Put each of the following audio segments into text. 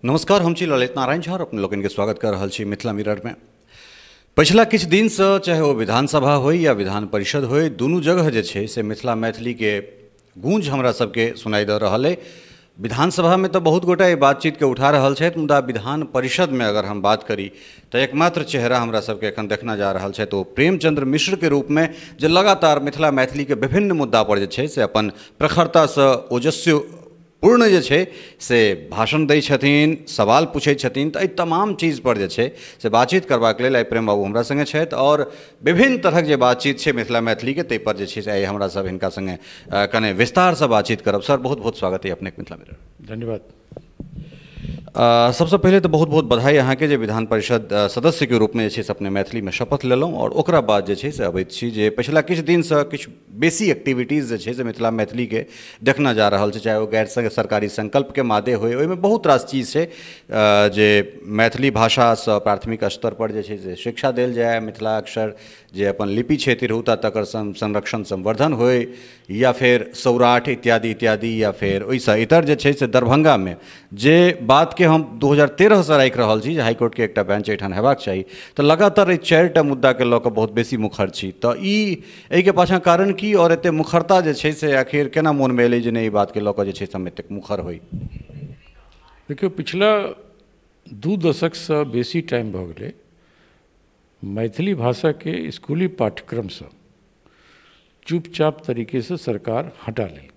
नमस्कार, हम छी ललित नारायण झा और अपने लोकनि के स्वागत कर रहल छी मिथिला मिरर में। पछिला किछु दिनसँ चाहे ओ विधानसभा होय या विधान परिषद होय, दुनू जगह जे छै से मिथिला मैथिली के गूंज हमरा सबके सुनाई दऽ रहल अइ। विधानसभा में तो बहुत गोटा एहि बातचीतके उठा रहल छथि, मुदा विधान परिषद में अगर हम बात करी तो एकमात्र चेहरा हमरा सबके एखन देखना जा रहल छै तो ओ प्रेमचंद्र मिश्र के रूप में, जे लगातार मिथिला मैथिली के विभिन्न मुद्दा पर जे छै से अपन प्रखरतासँ ओजस्वी पूर्ण जे छै से भाषण दै छथिन, सवाल पूछै छथिन। तऽ एहि तमाम चीज पर जे छै से बातचीत करबाक लेल आइ प्रेम बाबू हमरा सङ्गे छथि और विभिन्न तरहक जे बातचीत छै मिथिला मैथिलीके ताहि पर जे छै से आइ हमरा सब हिनका सङ्गे कने विस्तारसँ बातचीत करब। सर, बहुत बहुत स्वागत है अपनेके मिथिला मिरर। धन्यवाद। सबसँ पहिले तऽ बहुत बहुत बधाई अहाँके जे विधान परिषद सदस्यके रूपमे जे छै से अपने मैथिलीमे शपथ लेलहुँ और ओकरा बाद जे छै से अबैत छी जे पछिला किछु दिनसँ किछु बेसी एक्टिविटीज जे छै से मिथिला मैथिलीके देखना जा रहल छै, चाहे ओ गैर सरकारी संकल्पके मादे होय, ओहिमे बहुत रास चीज छै जे मैथिली भाषासँ प्राथमिक स्तर पर जे छै से शिक्षा देल जाय, मिथिला अक्षर जे अपन लिपि छै तिरहुता तकर संरक्षण संवर्धन होय, या फेर सौराठ इत्यादि इत्यादि, या फेर ओहिसँ इतर जे छै से दरभंगामे जे बातके हम 2013 सँ राखि रहल छी जे हाईकोर्टके एकटा बेंच एहिठाम हेबाक चाही, तऽ लगातार एहि चारिटा मुद्दाके लऽ कऽ बहुत बेसी मुखर छी। तऽ ई एहिके पाछाँ कारण की और एतेक मुखरता जे छै से आखिर केना मोनमे एलै जे नहि ई बातके लऽ कऽ जे छै से हम एतेक मुखर होइ? देखियौ, पिछला 2 दशकसँ बेसी टाइम भऽ गेलै मैथिली भाषाके स्कूली पाठ्यक्रमसँ चुपचाप तरीकेसँ सरकार हटा लेलकै।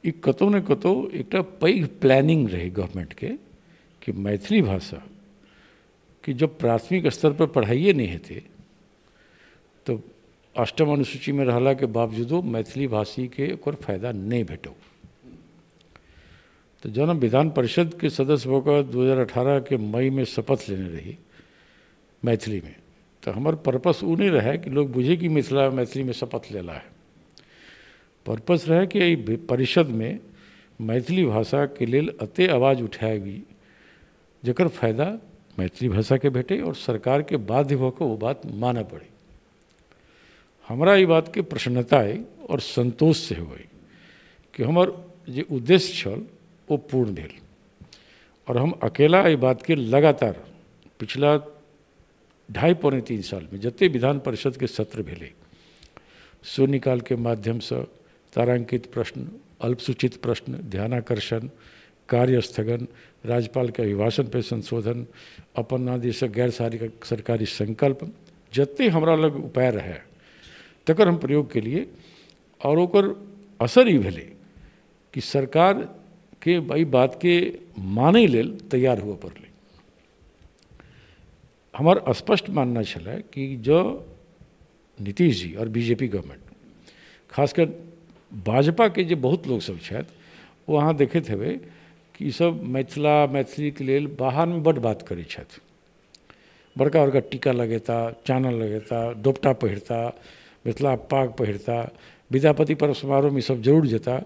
ई कतहु ने कतहु एकटा पैघ प्लानिंग रहै गवर्नमेंटके कि मैथिली भाषा कि जब प्राथमिक स्तर पर पढ़ाइए नहि हेतै तऽ अष्टम अनुसूचीमे रहलाके बावजूदो मैथिली भाषीके ओकर फायदा नहि भेटौ। तऽ जहन हम विधान परिषदके सदस्य भऽ कऽ 2018 के मईमे शपथ लेने रही मैथिलीमे, तऽ हमर पर्पस ओ नहि रहै कि लोग बुझे कि मिथिला मैथिलीमे शपथ लेला है। पर्पस रहै कि एहि परिषदमे मैथिली भाषाके लेल एते आवाज उठाबी जकर फायदा मैथिली भाषाके भेटै और सरकारके बाध्य भऽ कऽ ओ बात मानऽ पड़ै। हमरा ई बातके प्रसन्नता अइ और सन्तोष सेहो अइ कि हमर जे उद्देश्य छल ओ पूर्ण भेल और हम अकेला एहि बातके लगातार पिछला 2.5 पौने 3 सालमे जते विधान परिषदके सत्र भेलै, शून्यकालके माध्यमसँ तारांकित प्रश्न, अल्पसूचित प्रश्न, ध्यानाकर्षण, कार्यस्थगन, राज्यपालके अभिभाषण पर संशोधन, अपन आदेशसँ गैर सरकारी संकल्प, जते हमरा लग उपाय रहै तकर हम प्रयोग केलिए और ओकर असर ई भेलै कि सरकारके एहि बातके मानै लेल तैयार हुअ पड़लै। हमर स्पष्ट मानना छलै कि जँ नीतीश जी और बीजेपी गवर्नमेंट, खासकर भाजपाके जे बहुत लोकसभ छथि ओ अहाँ देखैत हेबै कि ईसभ मिथिला मैथिलीके लेल बाहरमे बड्ड बात करै छथि, बड़का बड़का टीका लगेता, चानन लगेता, दोपटा पहिरता, मिथिला पाग पहिरता, विद्यापति पर्व समारोहमे ईसभ जरूर जेता,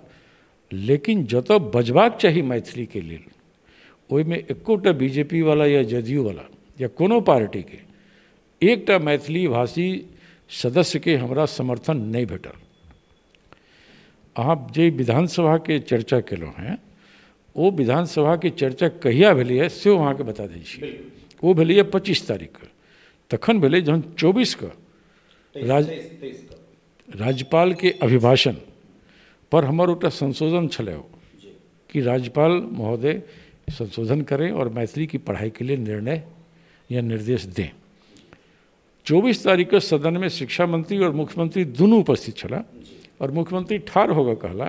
लेकिन जतऽ बजबाक चाही मैथिलीके लेल ओहिमे एकोटा बीजेपी वाला या जदयू वाला या कोनो पार्टीके एकटा मैथिली भाषी सदस्यके हमरा समर्थन नहि भेटल। अहाँ जे विधानसभाके चर्चा केलहुँ हेँ ओ विधानसभाके चर्चा कहिया भेलैए सेहो अहाँके बता दै छी। ओ भेलैए 25 तारीखके, तखन भेलै जहन 24 के राज्यपालके अभिभाषण पर हमर एकटा संशोधन छलै कि राज्यपाल महोदय संशोधन करें और मैथिली की पढ़ाई के लिए निर्णय या निर्देश दें। 24 तारीख के सदन में शिक्षा मंत्री और मुख्यमंत्री दोनों उपस्थित छला और मुख्यमंत्री ठाढ़ होकर कहला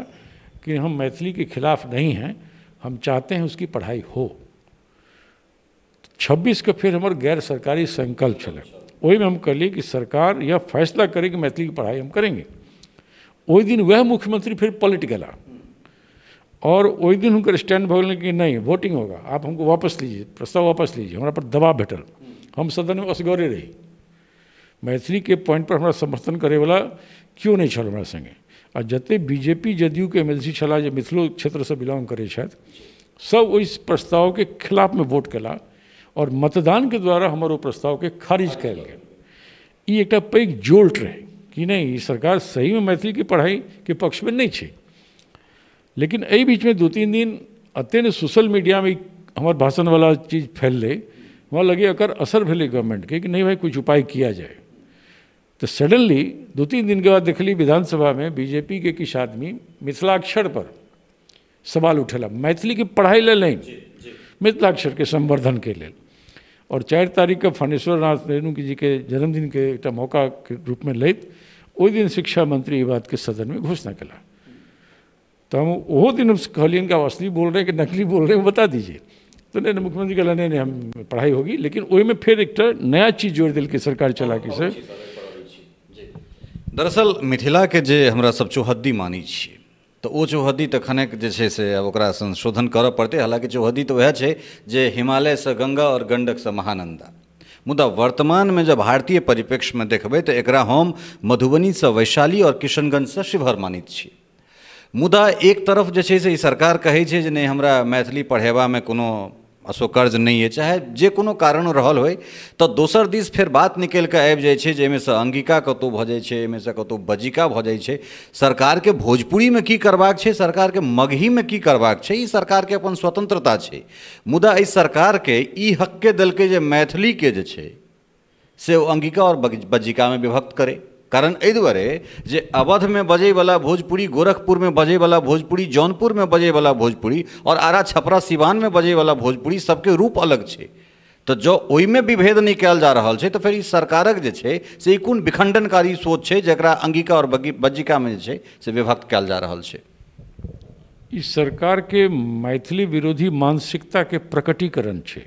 कि हम मैथिली के खिलाफ नहीं हैं, हम चाहते हैं उसकी पढ़ाई हो। 26 के फिर हमर गैर सरकारी संकल्प छलै, ओहिमे हम कहलिए कि सरकार यह फैसला करे कि मैथिली की पढ़ाई हम करेंगे। ओहि दिन वह मुख्यमंत्री फिर पलट गेला और ओहि दिन हुनकर स्टैंड भऽ गेलनि कि नहीं वोटिंग होगा, आप हमको वापस लीजिए, प्रस्ताव वापस लीजिए। हमरा पर दबाव भेटल, हम सदनमे असगरे रही, मैथिलीके पॉइंट पर हमरा समर्थन करैवला केओ नहि छल हमरा सङ्गे। आ जते बीजेपी जदयूके एमएलसी छलाह जे मिथिलो क्षेत्रसँ बिलोंग करै छथि, सब ओहि प्रस्तावके खिलाफमे वोट केला और मतदानके द्वारा हमर ओ प्रस्तावके खारिज कयल गेल। ई एकटा पैघ जोल्ट रहै कि नहि ई सरकार सहीमे मैथिलीके पढ़ाइके पक्षमे नहि छै। लेकिन एहि बीचमे 2-3 दिन एते ने सोशल मीडियामे हमर भाषणवला चीज फैललै, हमरा लगै एकर असर भेलै गवर्नमेंटके कि नहीं भाई कुछ उपाय किया जाए। तो सडनली 2-3 दिन के बाद देखली विधानसभा में बीजेपी के किछु आदमी मिथिलाक्षर पर सवाल उठेला, मैथिली के पढ़ाई लेल नहीं, मिथिलाक्षर के संवर्धन के लेल। और 4 तारीख के फणीश्वर नाथ रेणु जी के जन्मदिन के एक मौका के रूप में लैत ओहि दिन शिक्षा मंत्री ई बात के सदन में घोषणा कला। तो हम ओहो दिन कहलियनि कि आप असली बोल रहे हैं कि नकली बोल रहे हैं वो बता दीजिए। तो नहीं मुख्यमंत्री कहला नहीं नहीं हम पढ़ाई होगी, लेकिन ओहिमे फेर एक नया चीज जोड़ि देलकै सरकार चलाकी से। दरअसल मिथिला के जे हमरा सब चौहद्दी मानै छियै तऽ ओ चौहद्दी तखने जे छै से आब ओकरा संशोधन करऽ पड़तै। हालाँकि चौहद्दी तऽ वएह छै जे हिमालयसँ गंगा और गंडकसँ महानंदा, मुदा वर्तमानमे जब भारतीय परिप्रेक्ष्यमे देखबै तऽ एकरा हम मधुबनीसँ वैशाली और किशनगंजसँ शिवहर मानैत छी। मुदा एक तरफ जे छै से ई सरकार कहै छै जे नहि हमरा मैथिली पढ़ेबामे कोनो असोकर्ज नहि अइ, चाहे जे कोनो कारण रहल होइ, तऽ दोसर दिस फेर बात निकलि कऽ आबि जाइ छै जाहिमेसँ अंगिका कतहु भऽ जाइ छै, एहिमेसँ कतहु बज्जिका भऽ जाइ छै। सरकारके भोजपुरीमे की करबाक छै, सरकारके मगहीमे की करबाक छै, ई सरकारके अपन स्वतंत्रता छै। मुदा एहि सरकारके ई हकके देलकै जे मैथिलीके जे छै से ओ अंगिका आओर बज्जिकामे विभक्त करै। कारण एहि दुआरे जे अवधमे बजैवला भोजपुरी, गोरखपुरमे बजैवला भोजपुरी, जौनपुरमे बजैवला भोजपुरी और आरा छपरा सिवानमे बजैवला भोजपुरी सबके रूप अलग छै। तऽ जँ ओहिमे विभेद नहि कयल जा रहल छै तऽ फेर ई सरकारक जे छै से ई कोन विखंडनकारी सोच छै जकरा अंगिका और बज्जिकामे जे छै से विभक्त कयल जा रहल छै। ई सरकारके मैथिली विरोधी मानसिकताके प्रकटीकरण छै।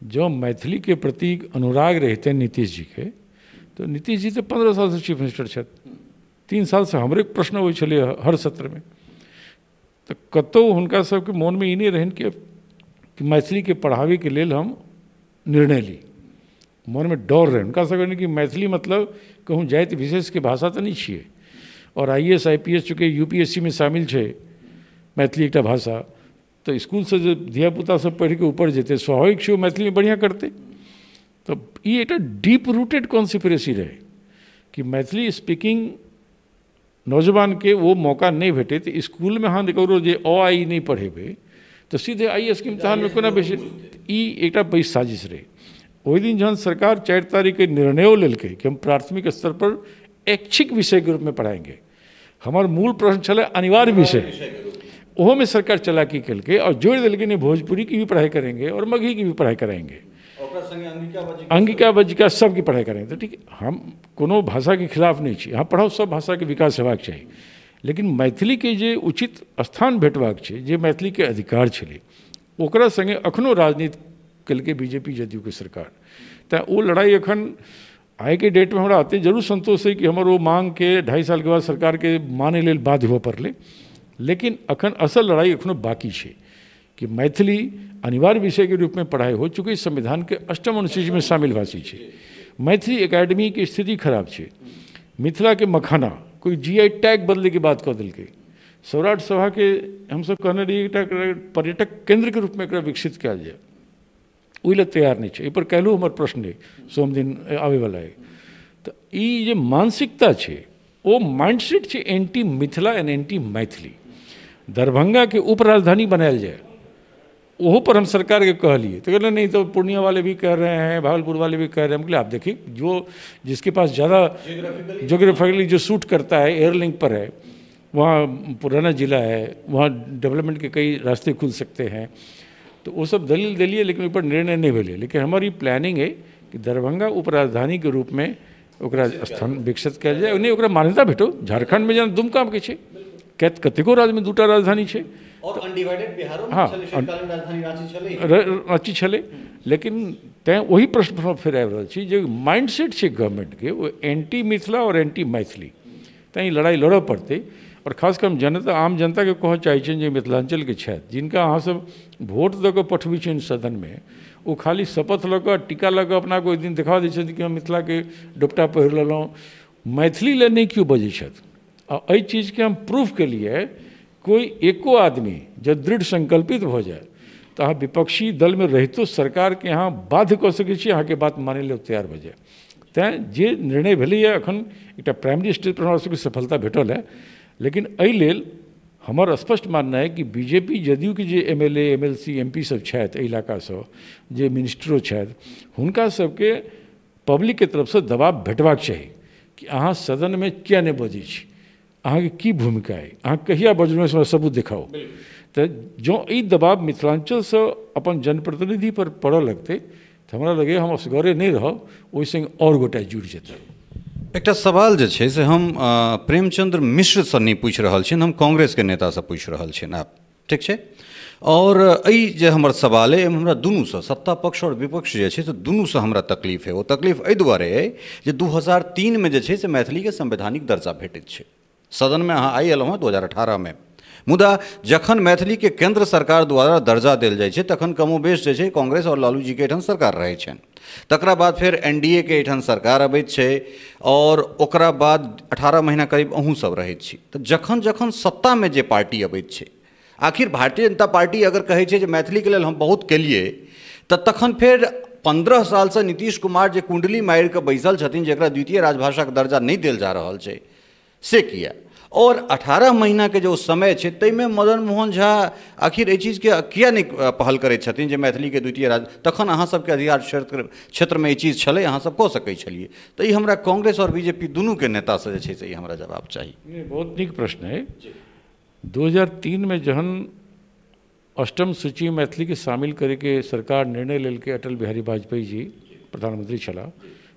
जँ मैथिलीके प्रति अनुराग रहितै नीतीश जीके तो नीतीश जी तो 15 साल से चीफ मिनिस्टर छथि, 3 साल से हमरे प्रश्न अबै छलै हर सत्रमे। तो कतहु हुनका सबके मोनमे ई नहि रहनि कि मैथिलीके पढ़ाबैके लेल हम निर्णय ली, मोनमे डर रहनि हुनका सबके कि मैथिली मतलब कहूँ जाति विशेषके भाषा तऽ नहि छियै। और IAS IPS चूँकि UPSC में शामिल छै मैथिली एकटा भाषा, तऽ स्कूलसँ जे धियापुता सब पढ़िके ऊपर जेतै स्वाभाविक छै ओ मैथिलीमे बढ़िआँ करतै। तो ये एक डीप रूटेड कॉन्स्पिरेसी रहे कि मैथिली स्पीकिंग नौजवान के वो मौका नहीं भेटे तो स्कूल में अहाँ ककरो जे अ आ इ नहीं पढ़ेबै तो सीधे IAS के इम्तहान में कोना बैसे, ई एकटा पैघ साजिश रहे। ओहि दिन जहन सरकार 4 तारीख के निर्णयो लेलकै कि हम प्राथमिक स्तर पर ऐच्छिक विषय के रूप में पढ़ाएंगे, हमार मूल प्रश्न छलै अनिवार्य विषय, ओहोमे सरकार चलाकी केलकै और जोड़ि देलकै नहीं भोजपुरी की भी पढ़ाई करेंगे और मगही की भी पढ़ाई कराएंगे, अंगिका बज्जिका सबके पढ़ाई करेंगे। तो ठीक, हम कोनो भाषाके खिलाफ नहीं छी, अहाँ पढ़ाउ, सब भाषाके विकास हेबाक चाही, लेकिन मैथिलीके जे उचित स्थान भेटबाक छै, जे मैथिलीके अधिकार छलै, ओकरा सङ्गे अखनो राजनीति केलकै बीजेपी जदयूके सरकार। तैँ ओ लड़ाइ एखन आइके डेटमे हमरा एतेक जरूर संतोष अइ कि हमर ओ माँगके 2.5 सालके बाद सरकारके मानै लेल बाध्य हुअ पड़लै, लेकिन अखन असल लड़ाइ एखनो बाकी छै कि मैथिली अनिवार्य विषय के रूप में पढ़ाई हो चूँकि संविधान के 8म अनुसूची में शामिल भाषी छै। मैथिली एकेडमी के स्थिति खराब छै, मिथिला के मखाना कोई GI tag बदले के बात कऽ देलकै, सौराठ सभा के हमसब कहने रहियै एकटा पर्यटक केंद्र के रूप में एकरा विकसित कयल जाय, ओहि लए तैयार नहि छै। एहिपर काल्हिओ हमर प्रश्न अइ, सोम दिन आबैवला अइ। तऽ ई जे मानसिकता छै ओ माइंडसेट छै anti Mithila and anti Maithili. Darbhanga के उपराजधानी बनायल जाय ओहो पर हम सरकार के कहलिए तो कहले नहीं तो पूर्णिया वाले भी कह रहे हैं, भागलपुर वाले भी कह रहे हैं। हम कहले आप देखिए जो जिसके पास ज़्यादा जोग्राफिकली जो सूट करता है, एयर लिंक पर है, वहाँ पुराना जिला है, वहाँ डेवलपमेंट के कई रास्ते खुल सकते हैं, तो वो सब दलील दिलिए, लेकिन ओहि पर निर्णय नहीं भेलै। लेकिन हमारी प्लानिंग है कि दरभंगा उपराजधानी के रूप में ओकरा स्थान विकसित कयल जाय, नहीं ओकरा मान्यता भेटो। झारखंडमे जेना दुमकामके छै, कतेको राज्यमे 2टा राजधानी छै और अनडिवाइडेड बिहारो में हाँ, राजधानी रांची छलै, रांची छलै। लेकिन तैँ ओही प्रश्न पर फेर आबि रहल छी जे माइंडसेट छै गवर्नमेंटके ओ एंटी मिथिला और एंटी मैथिली, तैँ ई लड़ाइ लड़ऽ पड़तै। और खासकर हम जनता, आम जनताके कहऽ चाहै छियनि जे मिथिलाञ्चलके छथि, जिनका अहाँसब वोट दऽ कऽ पठबै छियनि सदनमे, ओ खाली शपथ लऽ कऽ टीका लऽ कऽ अपना ओहि दिन देखा दै छथिन कि हम मिथिलाके डोपटा पहिर लेलहुँ, मैथिली लए नहि केओ बजै छथि। आ एहि चीजके हम प्रूफ केलिए कोई एको आदमी जब दृढ़ संकल्पित भऽ जाए तऽ अहाँ विपक्षी दलमे रहितो सरकारके अहाँ बाध्य कऽ सकै छी अहाँके बात मानै लेल तैयार भऽ जाए। तैँ जे निर्णय भेलैए एखन एकटा प्राइमरी स्टेज पर हमरा सबके सफलता भेटल है, लेकिन एहि लेल हमर स्पष्ट मानना है कि बीजेपी जदयू के जे एमएलए एमएलसी एमपी सब छथि एहि इलाकासँ, जे मिनिस्टरो छथि, हुनका सबके पब्लिकके तरफसँ दबाव भेटबाक चाही कि अहाँ सदनमे किया नहि बजै छी, अहाँके की भूमिका अइ, अहाँ कहिया बजलहुँ से सबूत देखाउ। तऽ जँ ई दबाव मिथिलाञ्चलसँ अपन जनप्रतिनिधि पर पड़ऽ लगतै तऽ हमरा लगैए हम असगरे नहि रहब, ओहि सङ्ग आओर गोटा जुड़ि जेतै। एकटा सवाल जे छै से हम प्रेमचंद्र मिश्रसँ नहि पूछि रहल छियनि, हम कांग्रेसके नेतासँ पूछि रहल छियनि आब, ठीक छै? और एहि जे हमर सवाल अइ एहिमे हमरा दुनूसँ, सत्ता पक्ष और विपक्ष जे छै से दुनूसँ हमरा तकलीफ अइ। ओ तकलीफ एहि दुआरे अइ जे 2003 मे जे छै से मैथिलीके संवैधानिक दर्जा भेटैत छै। सदनमे अहाँ आइ एलहुँ हँ 2018 मे, मुदा जखन मैथिलीके केंद्र सरकार द्वारा दर्जा देल जाइ छै तखन कमोबेश जे छै कांग्रेस और लालू जीके एहिठाम सरकार रहै छनि। तकरा बाद फेर एनडीए के एहिठाम सरकार अबैत छै और ओकरा बाद 18 महीना करीब अहूँ सब रहैत छी। तऽ जखन जखन सत्तामे जे पार्टी अबैत छै, आखिर भारतीय जनता पार्टी अगर कहै छै जे मैथिलीके लेल हम बहुत केलिए, तऽ तखन फेर 15 सालसँ नीतीश कुमार जे कुंडली मारिकऽ बैसल छथिन, जकरा द्वितीय राजभाषाके दर्जा नहि देल जा रहल छै, से किया? और 18 महीनाके जो समय छै ताहिमे मदन मोहन झा आखिर एहि चीजके किया नहि पहल करै छथिन जे मैथिलीके द्वितीय राज, तखन अहाँ सबके अधिकार क्षेत्रमे ई चीज छलै, अहाँ सब कऽ सकै छलियै। तऽ ई हमरा कांग्रेस और बीजेपी दुनूके नेतासँ जे छै से ई हमरा जवाब चाही। बहुत नीक प्रश्न है। 2003 में जहन अष्टम सूची मैथिलीके शामिल करैके सरकार निर्णय लेलकै, अटल बिहारी वाजपेयी जी प्रधानमंत्री छलाह,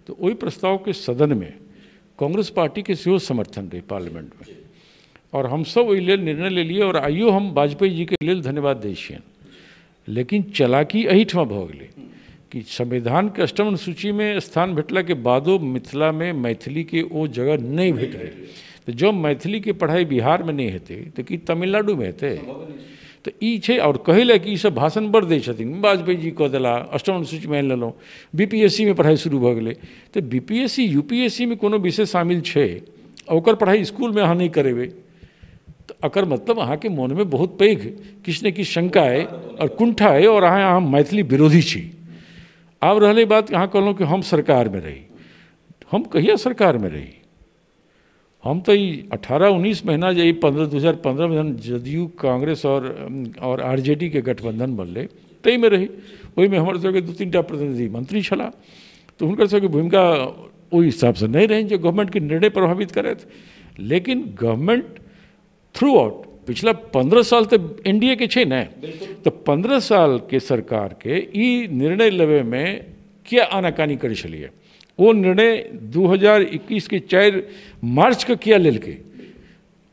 तऽ ओहि प्रस्तावके सदनमे कांग्रेस पार्टीके सेहो समर्थन रहै पार्लियामेंटमे, और हमसब ओहि लेल निर्णय लेलियै और आइयो हम वाजपेयी जीके लेल धन्यवाद दै छियनि। लेकिन चलाकी एहिठमा भऽ गेलै कि संविधानके अष्टम अनुसूचीमे स्थान भेटलाके बादो मिथिलामे मैथिलीके ओ जगह नहि भेटलै। तऽ जँ मैथिलीके पढ़ाइ बिहारमे नहि हेतै तऽ की तमिलनाडुमे हेतै? तऽ ई छै। और कहै लए कि ईसब भाषण बड़ दै छथिन, वाजपेयी जी कऽ देला, अष्टम अनुसूचीमे आनि लेलहुँ, बीपीएससी मे पढ़ाइ शुरू भऽ गेलै। तऽ बीपीएससी यूपीएससी मे कोनो विषय शामिल छै आ ओकर पढ़ाइ स्कूलमे अहाँ नहि करेबै तऽ एकर मतलब अहाँके मोनमे बहुत पैघ किछु ने किछु शंका अइ और कुंठा अइ और अहाँ मैथिली विरोधी छी। आब रहलै बात, अहाँ कहलहुँ कि हम सरकारमे रही। हम कहिया सरकारमे रही? हम तऽ ई 18-19 महीना जे 2015 में जहन जदयू कांग्रेस और आरजेडी के गठबंधन बनलै ताहिमे रही। ओहिमे हमर सबके 2-3 टा प्रतिनिधि मंत्री छलाह, तऽ हुनकर सबके भूमिका ओहि हिसाबसँ नहि रहनि जे गवर्नमेंटके निर्णय प्रभावित करथि। लेकिन गवर्नमेंट थ्रू आउट पिछला 15 साल तऽ एनडीए के छै ने, तऽ 15 सालके सरकारके ई निर्णय लेबैमे किया आनाकानी करै छलियै? ओ निर्णय 2021 के 4 मार्च के किया लेलकै?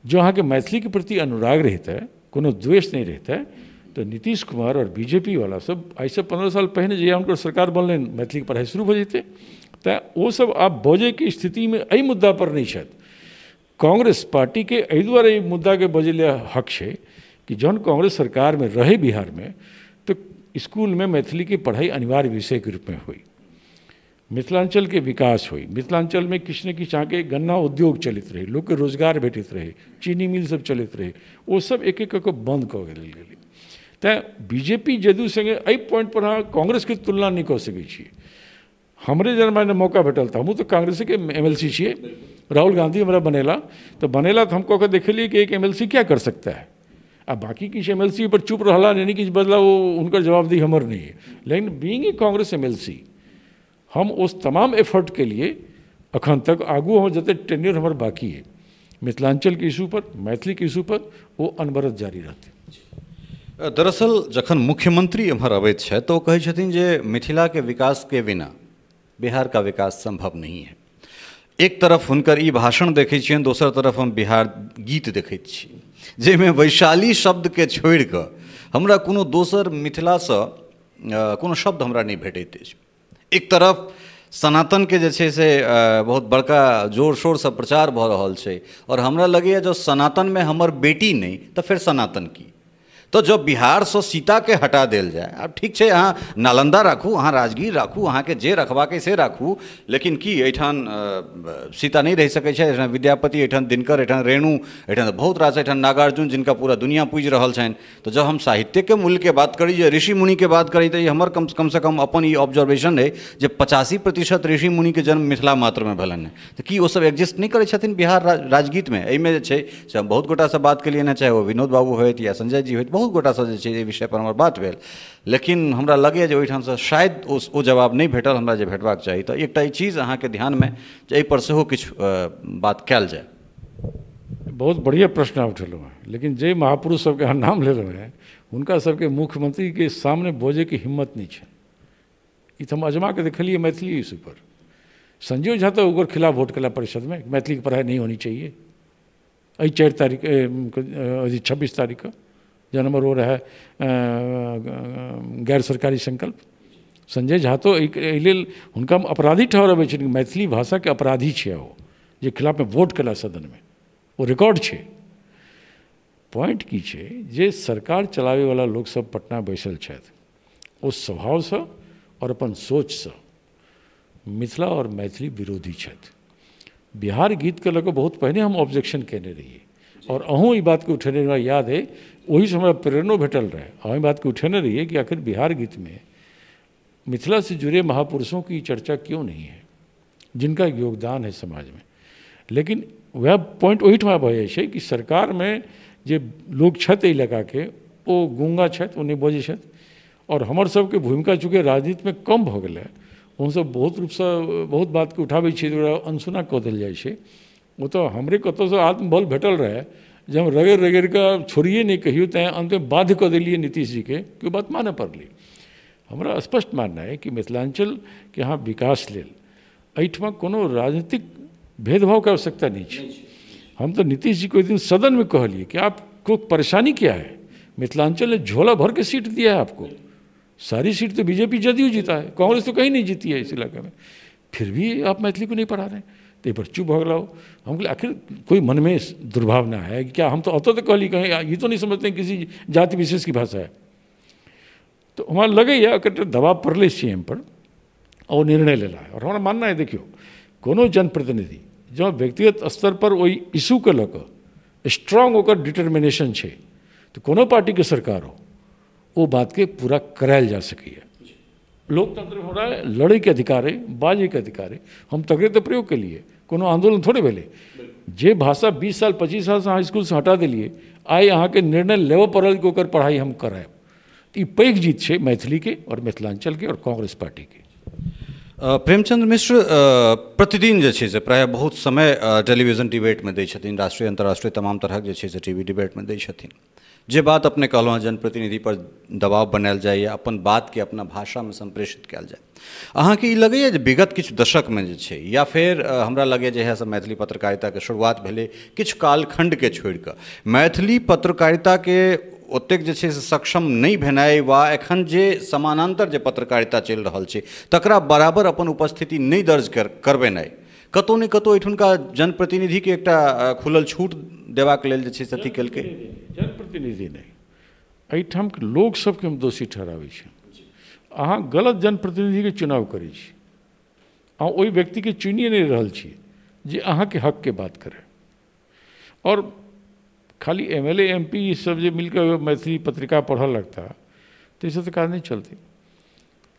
जो अहाँके मैथिलीके प्रति अनुराग रहितै, कोनो द्वेष नहि रहितै, तऽ नीतीश कुमार और बीजेपी वाला सब आइसँ 15 साल पहिने जहिया हुनकर सरकार बनलनि मैथिलीके पढ़ाइ शुरू भऽ जेतै। तऽ ओसब आब बजैके स्थितिमे एहि मुद्दापर नहि छथि। कांग्रेस पार्टीके एहि दुआरे एहि मुद्दाके बजै लए हक छै कि जहन कांग्रेस सरकारमे रहै बिहारमे तऽ स्कूलमे मैथिलीके पढ़ाइ अनिवार्य विषयके रूपमे होइ, मिथिलाञ्चलके विकास होइ, मिथिलाञ्चलमे किछु ने किछु अहाँके गन्ना उद्योग चलैत रहै, लोकके रोजगार भेटैत रहै, चीनी मिल सब चलैत रहै, ओ सब एक एक कऽ कऽ बन्द कऽ देल गेलै। तैँ बीजेपी जदयू सङ्गे एहि पॉइंटपर अहाँ कांग्रेसके तुलना नहि कऽ सकै छियै। हमरे जब माने मौका भेटल तऽ हमहूँ तऽ कांग्रेसेके एमएलसी छियै, राहुल गांधी हमरा बनेला तऽ बनेला तऽ हम कऽ कऽ देखेलियै कि एक एमएलसी क्या कर सकता है। आ बाकी किछु एमएलसी पर चुप रहला, यानी किछु बदला, ओ हुनकर जवाबदेही हमर नहि है। लेकिन बीइंग ए कांग्रेस एमएलसी हम उस तमाम एफर्ट के लिए अखन तक आगू हम जते टेन्योर हमर बाकी है मिथिलांचल के इशू पर, मैथिली के इशू पर, वो अनवरत जारी रहते। दरअसल जखन मुख्यमंत्री एम्हर अबैत छथि तऽ ओ कहै छथिन जे मिथिला के विकास के बिना बिहार का विकास संभव नहीं है। एक तरफ हुनकर ई भाषण देखै छियनि, दोसर तरफ हम बिहार गीत देखैत छी जाहिमे वैशाली शब्दके छोड़िकऽ हमरा कोनो दोसर मिथिलासँ कोनो शब्द हमरा नहि भेटैत अछि। एक तरफ सनातनके जे छै से बहुत बड़का जोर शोरसँ प्रचार भऽ रहल छै और हमरा लगैए जँ सनातनमे हमर बेटी नहि तऽ फेर सनातन की। तऽ जब बिहारसँ सीताके हटा देल जाय, आब ठीक छै अहाँ नालन्दा राखू, अहाँ राजगीर राखू, अहाँके जे रखबाके से राखू, लेकिन की एहिठाम सीता नहि रहि सकै छै? एहिठाम विद्यापति, एहिठाम दिनकर, एहिठाम रेणु, एहिठाम बहुत रास, एहिठाम नागार्जुन जिनका पूरा दुनिया पूजि रहल छनि। तऽ जब हम साहित्यके मूल्यके बात करी, जे ऋषि मुनिके बात करी, तऽ ई हमर कमसँ कम अपन ई ऑब्जर्वेशन अइ जे 85% ऋषि मुनिके जन्म मिथिला मात्रमे भेलनि। तऽ की ओसभ एग्जिस्ट नहि करै छथिन बिहार राजगीतमे? एहिमे जे छै से हम बहुत गोटासँ बात केलियनि हँ, चाहे ओ विनोद बाबू होथि या संजय जी होथि, बहुत गोटासँ जे छै एहि विषयपर हमर बात भेल, लेकिन हमरा लगैए जे ओहिठामसँ शायद ओ जवाब नहि भेटल हमरा जे भेटबाक चाही। तऽ एकटा ई चीज अहाँके ध्यानमे जे एहिपर सेहो किछु बात कयल जाय। बहुत बढ़िया प्रश्न उठेलहुँ हेँ, लेकिन जे महापुरुष सबके अहाँ नाम लेलहुँ हेँ हुनका सबके मुख्यमंत्रीके सामने बजैके हिम्मत नहि छै। ई तऽ हम अजमा के देखलियै मैथिली इशू पर। संजय झा तऽ ओकर खिलाफ वोट केला परिषदमे, मैथिलीके पढ़ाइ नहीं होनी चाहिए। एहि 4 तारीख 26 तारीखके जहन हमर ओ रहै गैर सरकारी संकल्प, संजय झा तो एहि लेल हुनका हम अपराधी ठहरबै छथिन, मैथिली भाषाके अपराधी छै ओ, जे खिलाफमे वोट केला सदनमे, ओ रिकॉर्ड छै। पॉइंट की छै जे सरकार चलाबैवला लोकसब पटना बैसल छथि, ओ स्वभावसँ और अपन सोचसँ मिथिला और मैथिली विरोधी छथि। बिहार गीतके लऽ कऽ बहुत पहिने हम ऑब्जेक्शन कयने रहियै और अहूँ ई बातके उठेने, हमरा याद है ओहिसँ हमरा प्रेरणो भेटल रहै, अहूँ ई बातके उठेने रहियै कि आखिर बिहार गीतमे मिथिला से जुड़े महापुरुषों की चर्चा क्यों नहीं है जिनका योगदान है समाजमे। लेकिन वएह पॉइंट ओहिठमा भऽ जाइ छै कि सरकारमे जे लोक छथि एहि इलाकाके ओ गूंगा छथि, ओ नहि बजै छथि, और हमर सबके भूमिका चूँकि राजनीतिमे कम भऽ गेलै, हमसब बहुत रूपसँ बहुत बातके उठाबै छियै, ओकरा अनसुना कऽ देल जाइ छै। ओ तऽ हमरे कतहुसँ आत्मबल भेटल रहै जे हम रगड़ि रगड़ि कऽ छोड़िए नहि कहियो, तैँ अन्तमे बाध्य कऽ देलियै नीतीश जीके कि ओ बात मानऽ पड़लै। हमरा स्पष्ट मानना है कि मिथिलाञ्चलके अहाँ विकास लेल एहिठमा कोनो राजनीतिक भेदभावके आवश्यकता नहीं छै। हम तो नीतीश जी को एक दिन सदन में कहलिए कि आपको परेशानी क्या है, मिथिलांचल ने झोला भर के सीट दिया है आपको, सारी सीट तो बीजेपी जदयू जीता है, कांग्रेस तो कहीं नहीं जीती है इस इलाके में, फिर भी आप मैथिली को नहीं पढ़ा रहे हैं। तो पर चुप भऽ गेला। हम कहलिए आखिर कोई मन में दुर्भावना है कि क्या? हम तो अतः तो कहली कहीं ये तो नहीं समझते हैं किसी जाति विशेष की भाषा है। तो हमारा लगैए दबाव पड़लै सीएम पर और निर्णय लेला है। और हमारा मानना है, देखियौ कोनो जनप्रतिनिधि जँ व्यक्तिगत स्तर पर ओहि इशूके लऽ कऽ स्ट्रॉन्ग ओकर डिटर्मिनेशन छै तऽ कोनो पार्टीके सरकार हो ओ बातके पूरा करायल जा सकैए। लोकतंत्र हमरा लड़ैके अधिकार है, बाजैके अधिकार है, हम तकरे तऽ प्रयोग केलिए, कोनो आन्दोलन थोड़े भेलै। जे भाषा 20 साल 25 सालसँ अहाँ इसकुलसँ हटा देलिए, आइ अहाँके निर्णय लेबऽ पड़ल कि ओकर पढ़ाइ हम करायब। ई पैघ जीत छै मैथिलीके और मिथिलाञ्चलके और कांग्रेस पार्टीके। प्रेमचंद्र मिश्र प्रतिदिन जे छै से प्रायः बहुत समय टेलीविजन डिबेटमे दै छथिन, राष्ट्रीय अंतर्राष्ट्रीय तमाम तरहक जे छै से टीवी डिबेटमे दै छथिन। जे बात अपने कहलहुँ हँ जनप्रतिनिधि पर दबाव बनायल जाइए, अपन बातके अपना भाषामे सम्प्रेषित कयल जाय, अहाँके ई लगैए जे विगत किछु दशकमे जे छै या फेर हमरा लगैए जे इएहसँ मैथिली पत्रकारिताके शुरुआत भेलै, किछु कालखण्डके छोड़िकऽ मैथिली पत्रकारिताके ओतेक जे छै से सक्षम नहि भेनाइ वा एखन जे समानान्तर जे पत्रकारिता चलि रहल छै तकरा बराबर अपन उपस्थिति नहि दर्ज करबेनाइ कतहु ने कतहु एहिठुनका जनप्रतिनिधिके एकटा खुलल छूट देबाक लेल जे छै से अथी केलकै। जनप्रतिनिधि नहि, एहिठामके लोक सबके हम दोषी ठहराबै छी। अहाँ गलत जनप्रतिनिधिके चुनाव करै छी, अहाँ ओहि व्यक्तिके चुनिए नहि रहल छी जे अहाँके हकके बात करै। और खाली एमएलए एमपी सब जे मिलकर मैथिली पत्रिका पढ़ऽ लगता तो ईसब तऽ काज नहि चलतै।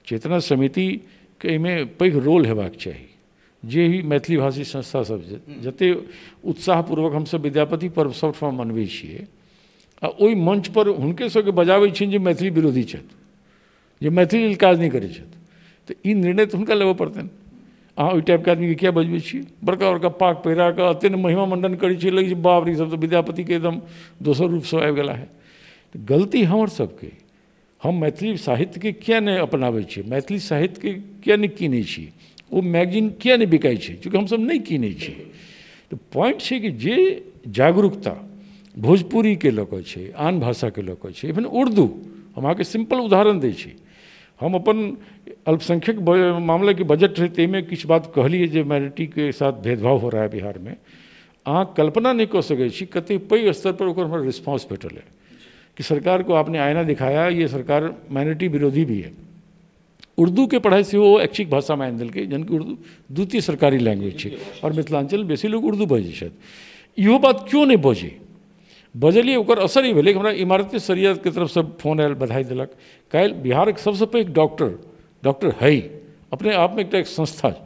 चेतना समितिके एहिमे पैघ रोल हेबाक चाही। जे भी मैथिली भाषी संस्था सब जतेक उत्साहपूर्वक हमसब विद्यापति पर्व सबठाम मनबै छियै आ ओहि मंच पर हुनके सबके बजाबै छियनि जे मैथिली विरोधी छथि, जे मैथिली लेल काज नहि करै छथि, तऽ ई निर्णय तऽ हुनका लेबऽ पड़तनि। अहाँ ओहि टाइपके आदमीके किया बजबै छियै? बड़का बड़का पाग पहिरा कऽ एते ने महिमा मंडन करै छियै, लगै छै बाप रे सब तऽ विद्यापतिके एकदम दोसर रूपसँ आबि गेला है। तऽ गलती हमर सबके, हम मैथिली साहित्यके किया नहि अपनाबै छियै, मैथिली साहित्यके किया नहि कीनै छियै, ओ मैगजीन किया नहि बिकाइ छै? चूँकि हमसब नहि कीनै छियै। तऽ पॉइंट छै कि जे जागरूकता भोजपुरीके लऽ कऽ छै, आन भाषाके लऽ कऽ छै, इवन उर्दू, हम अहाँके सिम्पल उदाहरण दै छी। हम अपन अल्पसंख्यक मामलाके बजट रहै ताहिमे किछु बात कहलियै जे माइनॉरिटीके साथ भेदभाव हो रहा है बिहारमे। अहाँ कल्पना नहि कऽ सकै छी कतेक पैघ स्तर पर ओकर हमरा रिस्पॉन्स भेटल है कि सरकार को आपने आईना दिखाया, ये सरकार माइनॉरिटी विरोधी भी है। उर्दूके पढ़ाइ सेहो ऐच्छिक भाषामे आनि देलकै, जहन कि उर्दू द्वितीय सरकारी लैंग्वेज छै आओर मिथिलाञ्चल बेसी लोक उर्दू बजै छथि। इहो बात क्यों नहि बजै, बजलियै ओकर असर ई भेलै कि हमरा इमारत शरीयतके तरफसँ फोन आयल, बधाई देलक। काल्हि बिहारके सबसँ पैघ डॉक्टर, डॉक्टर है अपने आपमे एकटा एक संस्था,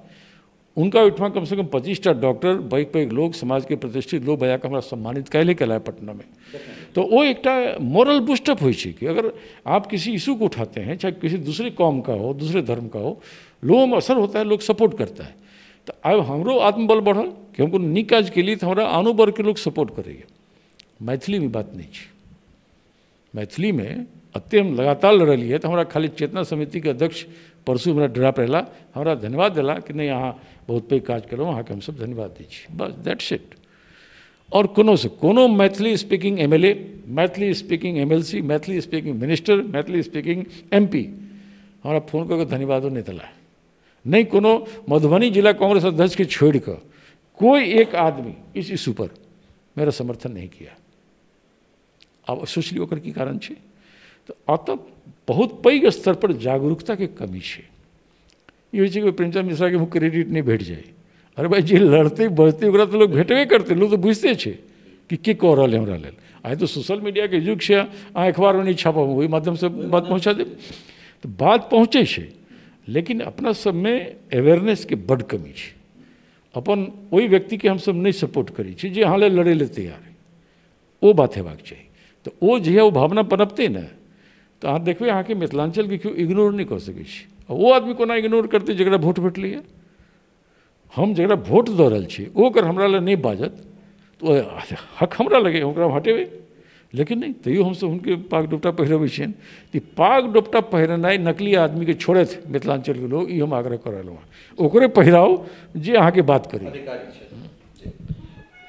उनका ओहिठमा कमसँ कम 25टा डॉक्टर, पैघ पैघ लोग, समाजके प्रतिष्ठित लोग बजा कऽ हमरा सम्मानित काल्हि केला पटनामे। तो वो एकटा मोरल बूस्टअप होइ छै कि अगर आप किसी इशू को उठाते हैं, चाहे किसी दूसरे कौम का हो, दूसरे धर्म का हो, लोगों में असर होता है, लोग सपोर्ट करता है। तो आब हमरो आत्मबल बढ़ल कि हम कोनो नीक काज केली तऽ हमरा आनो वर्गके लोग सपोर्ट करैए। मैथिलीमे बात नहि छै, मैथिलीमे एते हम लगातार लड़लियै तऽ हमरा खाली चेतना समितिके अध्यक्ष परसू हमरा डेरा पर अयला, हमरा धन्यवाद देला कि नहि अहाँ बहुत पैघ काज केलहुँ, अहाँके हमसब धन्यवाद दै छी, बस that's it. आओर कोनोसँ कोनो Maithili speaking MLA, Maithili speaking MLC, Maithili speaking minister, Maithili speaking MP हमरा फोन कऽ कऽ धन्यवादो नहि देला। नहि कोनो मधुबनी जिला कांग्रेस अध्यक्षके छोड़ि कऽ कोई एक आदमी इस इशू पर मेरा समर्थन नहीं किया। आब सोच लियौ ओकर की कारण छै। तऽ एतऽ बहुत पैघ स्तर पर जागरूकताके कमी छै। ई होइ छै कि प्रेमचंद मिश्राके क्रेडिट नहि भेट जाय, अरे भाई जे लड़तै बजतै ओकरा तऽ लोक भेटबे करतै, लोक तऽ बुझिते छै कि के कऽ रहल है हमरा लेल। आइ तऽ सोशल मीडियाके युग छै, अहाँ अखबारमे नहि छापब, ओहि माध्यमसँ बात पहुँचा देब तऽ बात पहुँचै छै। लेकिन अपना सबमे अवेयरनेसके बड्ड कमी छै। अपन ओहि व्यक्तिके हमसब नहि सपोर्ट करै छी जे अहाँ लेल लड़ै लए तैयार है, ओ बात हेबाक चाही। तऽ ओ जहिया ओ भावना पनपतै ने तऽ अहाँ देखबै अहाँके मिथिलाञ्चलके केओ इग्नोर नहि कऽ सकै छै। आ ओ आदमी कोना इग्नोर करतै जकरा वोट भेटलैए? हम जकरा वोट दऽ रहल छी ओ अगर हमरा लए नहि बाजत तऽ ओ हक हमरा लगै, ओकरा हटेबै। लेकिन नहि, तैयो हमसब हुनके पाग डोपटा पहिरबै छियनि। तऽ पाग डोपटा पहिरेनाइ नकली आदमीके छोड़थि मिथिलाञ्चलके लोक, ई हम आग्रह कऽ रहलहुँ हँ। ओकरे पहिराउ जे अहाँके बात करी।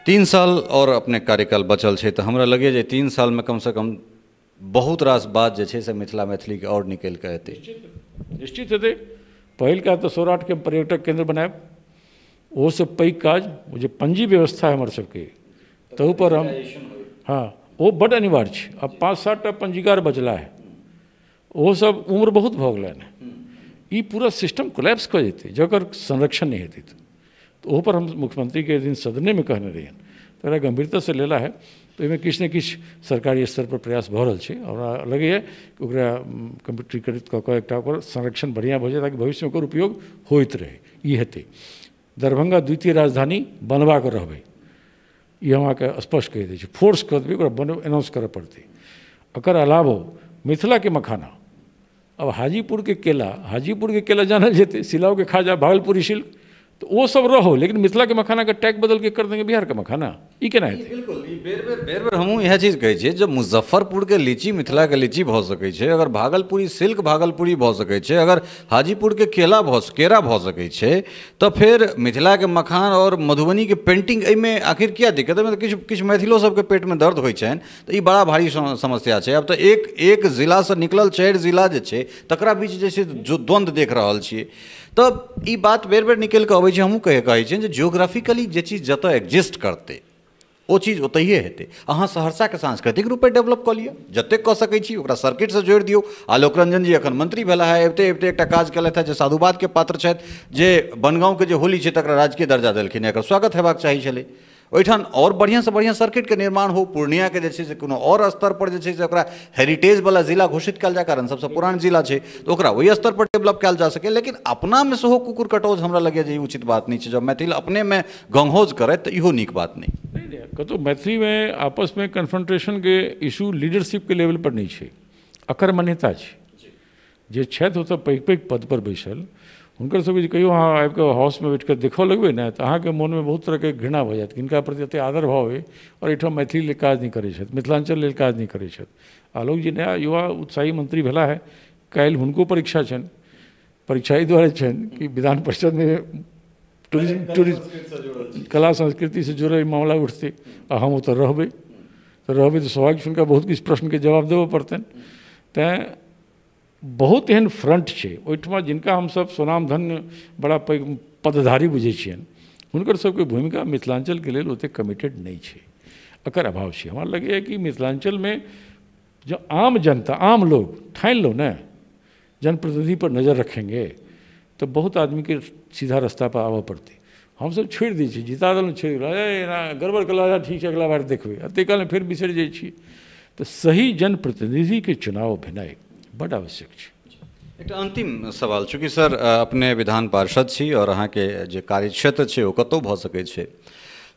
3 साल आओर अपने कार्यकाल बचल छै, तऽ हमरा लगैए जे 3 सालमे कमसँ कम बहुत रास बात जे छै से मिथिला मैथिलीके आओर निकलि कऽ एतै। निश्चित हेतै। पहिलका तऽ सौराठके पर्यटक केन्द्र बनायब, ओहोसँ पैघ काज ओ जे पंजी व्यवस्था है हमर सबके, तहूपर हम हाँ ओ बड्ड अनिवार्य छै। आब 5-7 टा पंजीकार बचला है, ओहो सब उम्र बहुत भऽ गेलनि हँ। ई पूरा सिस्टम कोलैप्स कऽ जेतै जकर संरक्षण नहि हेतै। तऽ ओहोपर हम मुख्यमंत्रीके दिन सदनेमे कहने रहियनि, तऽ एकरा गम्भीरतासँ लेला है। तऽ ओहिमे किछु ने किछु सरकारी स्तर पर प्रयास भऽ रहल छै। हमरा लगैए कि ओकरा कम्प्यूटरीकृत कऽ कऽ एकटा ओकर संरक्षण बढ़िआँ भऽ जाय ताकि भविष्यमे ओकर उपयोग होइत रहै। ई हेतै। दरभंगा द्वितीय राजधानी बनबाक रहबै, ई हम अहाँके स्पष्ट कहि दै छी। फोर्स कऽ देबै, ओकरा बन एनाउंस करऽ पड़तै। एकर अलावो मिथिलाके मखाना, अब हाजीपुरके केला, हाजीपुरके केला जानल जेतै, सिलावके खाजा, भागलपुरी सिल्क, तो वो सब रहो, लेकिन मिथिला के मखाना के टैग बदल के कर देंगे बिहार के मखाना, ई केना हेतै? बिल्कुल, ई बेर बेर बेर बेर हमहूँ इएह चीज कहै छियै, जब मुजफ्फरपुर के लीची मिथिला के लीची भऽ सकै छै, अगर भागलपुरी सिल्क भागलपुरी भऽ सकै छै, अगर हाजीपुर के केला केरा भऽ सकै छै, तऽ फेर मिथिला के मखान और मधुबनी के पेंटिंग एहिमे आखिर किया दिक्कत? एहिमे किछु किछु मैथिलो सबके पेटमे दर्द होइ छनि, तऽ ई बड़ा भारी समस्या छै। आब तऽ एक एक जिलासँ निकलल 4 जिला जे छै तकरा बीच जे छै जो द्वन्द्व देख रहल छियै। तऽ ई बात बेर बेर निकलि कऽ अबै छै। हमहूँ कहै छियनि जे जियोग्राफिकली जे चीज जतऽ एग्जिस्ट करतै ओ चीज ओतहिए हेतै। अहाँ सहरसाके सांस्कृतिक रूपे डेवलप कऽ लिअ जतेक कऽ सकै छी, ओकरा सर्किटसँ जोड़ि दियौ। आलोक रंजन जी एखन मंत्री भेला है, अबिते अबिते एकटा काज केलथि हेँ जे साधुवादके पात्र छथि, जे बनगाँवके जे होली छै तकरा राजकीय दर्जा देलखिन, एकर स्वागत हेबाक चाही छलै। ओहिठाम आओर बढ़िआँसँ बढ़िआँ सर्किटके निर्माण हो, पूर्णियाके जे छै से कोनो आओर स्तर पर जे छै से ओकरा हेरिटेजवला जिला घोषित कयल जाय, कारण सबसँ पुरान जिला छै, तऽ ओकरा ओहि स्तर पर डेवलप कयल जा सकै। लेकिन अपनामे सेहो कुकुर कटौज हमरा लगैए जे ई उचित बात नहि छै। जब मैथिल अपनेमे गंगहौज करथि तऽ इहो नीक बात नहि। कतहु मैथिलीमे आपसमे कन्फ्रंटेशनके इशू लीडरशिपके लेवल पर नहि छै, अकर्मण्यता छै। जे छथि ओतऽ पैघ पैघ पद पर बैसल, हुनकर सबके जे कहियो अहाँ आबिकऽ हाउसमे बैठिकऽ देखऽ लगबै ने तऽ अहाँके मोनमे बहुत तरहके घृणा भऽ जायत, हिनका प्रति एतेक आदर भाव अइ और एहिठाम मैथिली लेल काज नहि करै छथि, मिथिलाञ्चल लेल काज नहि करै छथि। आलोक जी नया युवा उत्साही मंत्री भेला है, काल्हि हुनको परीक्षा छनि। परीक्षा एहि दुआरे छनि कि विधान परिषदमे टूरिज्म कला संस्कृतिसँ जुड़ल मामला उठतै आ हम ओतऽ रहबै, तऽ रहबै तऽ स्वाभाविक हुनका बहुत किछु प्रश्नके जवाब देबऽ पड़तनि। तैँ बहुत एहन फ्रंट छै ओहिठमा जिनका हमसब स्वनामधन्य बड़ा पैघ पदधारी बुझै छियनि, हुनकर सबके भूमिका मिथिलाञ्चलके लेल ओतेक कमिटेड नहि छै, एकर अभाव छै। हमरा लगैए कि मिथिलाञ्चलमे जो आम जनता, आम लोग ठान लो ना जनप्रतिनिधि पर नज़र रखेंगे तो बहुत आदमीके सीधा रास्ता पर आबऽ पड़तै। हमसब छोड़ि दै छी, जिता देलहुँ छोड़ि देलहुँ, एना गड़बड़ केलक, ठीक छै अगिला बार देखबै, एतेक कालमे फेर बिसरि जाइ छी। तऽ सही जनप्रतिनिधिके चुनाव भेनाइ बड्ड आवश्यक छै। एकटा अंतिम सवाल, चूँकि सर अपने विधान पार्षद छी और अहाँके जे कार्यक्षेत्र छै ओ कतहु भऽ सकै छै,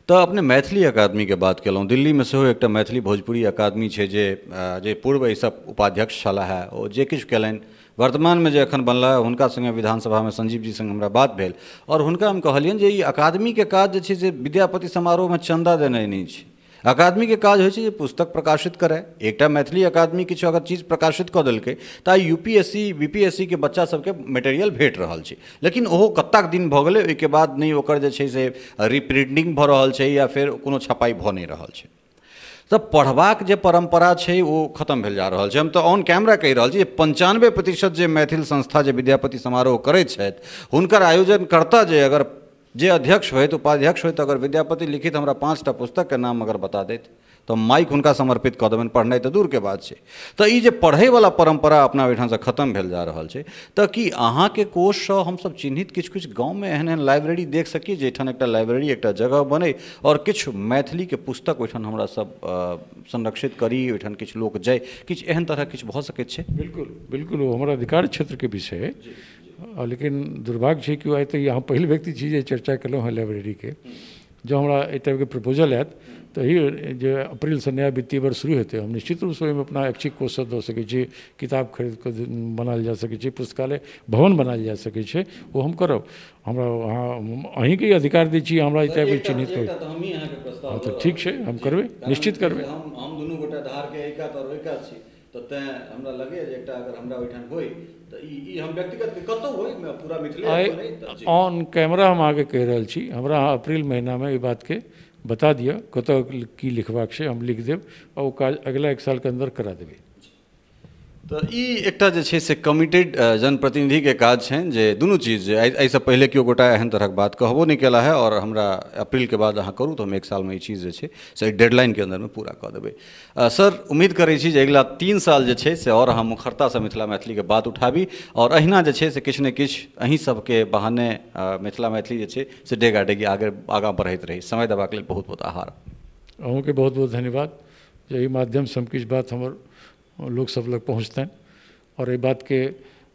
तऽ अपने मैथिली अकादमीके बात केलहुँ, दिल्लीमे सेहो एकटा मैथिली भोजपुरी अकादमी छै जे पूर्व एहिसँ उपाध्यक्ष छलाह है, ओ जे किछु केलनि, वर्तमानमे जे एखन बनला है हुनका सङ्गे विधानसभामे संजीव जी सङ्गे हमरा बात भेल और हुनका हम कहलियनि जे ई अकादमीके काज जे छै से विद्यापति समारोहमे चन्दा देनाइ नहि छै। अकादमीके काज होइ छै जे पुस्तक प्रकाशित करय। एकटा मैथिली अकादमी किछु अगर चीज प्रकाशित कऽ देलकै तऽ आइ यूपीएससी बीपीएससी के बच्चा सबके मटेरियल भेट रहल छै, लेकिन ओहो कतेक दिन भऽ गेलै ओहिके बाद नहि ओकर जे छै से रिप्रिंटिंग भऽ रहल छै या फेर कोनो छपाइ भऽ नहि रहल छै। तऽ पढ़बाक जे परम्परा छै ओ खत्म भेल जा रहल छै। हम तऽ ऑन कैमरा कहि रहल छी जे 95% जे मैथिल संस्था जे विद्यापति समारोह करैत छथि हुनकर आयोजनकर्ता जे अगर जे अध्यक्ष होइत उपाध्यक्ष होइत अगर विद्यापति लिखित हमरा 5टा पुस्तकके नाम अगर बता दैत तऽ माइक हुनका समर्पित कऽ देबनि, पढ़नाइ तऽ दूरके बात छै। तऽ ई जे पढ़ैवला परम्परा अपना ओहिठामसँ खत्म भेल जा रहल छै, तऽ की अहाँके कोषसँ हमसब चिन्हित किछु किछु गाँवमे एहन एहन लाइब्रेरी देख सकी जाहिठाम एकटा लाइब्रेरी एकटा जगह बनै और किछु मैथिलीके पुस्तक ओहिठाम हमरा सब संरक्षित करी, ओहिठाम किछु लोक जाय, किछु एहन तरहक किछु भऽ सकैत छै? बिल्कुल बिल्कुल, ओ हमर अधिकार क्षेत्रके विषय है, लेकिन दुर्भाग्य छै कि आइ तक अहाँ पहिल व्यक्ति छी जे चर्चा केलहुँ हँ लाइब्रेरीके। जँ हमरा एहि टाइपके प्रपोजल आयत तऽ एहि जे अप्रैलसँ नया वित्तीय वर्ष शुरू हेतै, हम निश्चित रूपसँ ओहिमे अपना ऐच्छिक कोषसँ दऽ सकै छी, किताब खरीद कऽ बनायल जा सकै छै, पुस्तकालय भवन बनायल जा सकै छै, ओ हम करब। हमरा अहाँ अहीँके अधिकार दै छी, हमरा एहि टाइपके चिन्हित करू। हँ तऽ ठीक छै, हम करबै, निश्चित करबै। हम दुनू गोटा धारके एहि कात आओर ओहि कात छी, तऽ तेँ हमरा लगैए जे एकटा अगर हमरा ओहिठाम होइ तऽ ई हम व्यक्तिगत कतहु होइ, पूरा मिथिले ऑन कैमरा हम अहाँके कहि रहल छी, हमरा अहाँ अप्रैल महीनामे एहि बातके बता दिअ कतऽ की लिखबाक छै, हम लिख देब आ ओ काज अगिला 1 सालके अन्दर करा देबै। तऽ ई एकटा जे छै से कमिटेड जनप्रतिनिधिके काज छनि जे दुनू चीज जे एहिसँ पहिले केओ गोटा एहन तरहक बात कहबो नहि केला है और हमरा अप्रैलके बाद अहाँ करू तऽ हम 1 सालमे ई चीज जे छै से डेडलाइनके अन्दरमे पूरा कऽ देबै। सर उम्मीद करै छी जे अगिला 3 साल जे छै से आओर अहाँ मुखरतासँ मिथिला मैथिलीके बात उठाबी और अहिना जे छै से किछु ने किछु अहीं सबके बहाने मिथिला मैथिली जे छै से डेगा डेगी आगाँ बढ़ैत रही। समय देबाक लेल बहुत बहुत आभार। अहूँके बहुत बहुत धन्यवाद जे एहि माध्यमसँ हम किछु बात हमर लोक सब लग पहुँचतनि और ये बात के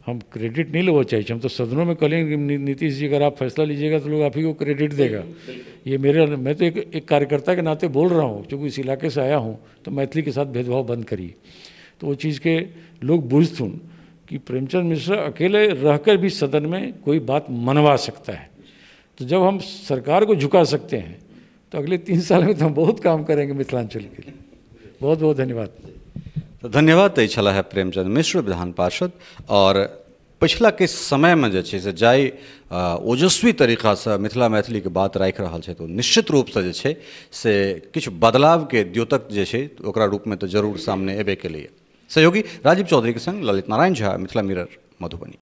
हम क्रेडिट नहीं लेना चाहिए। हम तो सदनों में कहेंगे कि नीतीश जी अगर आप फैसला लीजिएगा तो लोग आप ही को क्रेडिट देगा। ये मेरे, मैं तो एक कार्यकर्ता के नाते बोल रहा हूँ, क्योंकि इस इलाके से आया हूँ, तो मैथिली के साथ भेदभाव बंद करिए। तो वो चीज़ के लोग बुझथुन कि प्रेमचंद मिश्रा अकेले रहकर भी सदन में कोई बात मनवा सकता है। तो जब हम सरकार को झुका सकते हैं तो अगले 3 साल में तो हम बहुत काम करेंगे मिथिलांचल के लिए। बहुत बहुत धन्यवाद। तो धन्यवाद। तऽ छलाह है प्रेमचंद मिश्र विधान पार्षद और पिछला किछु समयमे जे छै से जाहि ओजस्वी तरीकासँ मिथिला मैथिलीके बात राखि रहल छै तऽ निश्चित रूपसँ जे छै से किछु बदलावके द्योतक जे छै ओकरा रूपमे तऽ जरूर सामने अयबे केलैए। सहयोगी राजीव चौधरीके संग ललित नारायण झा, मिथिला मिरर, मधुबनी।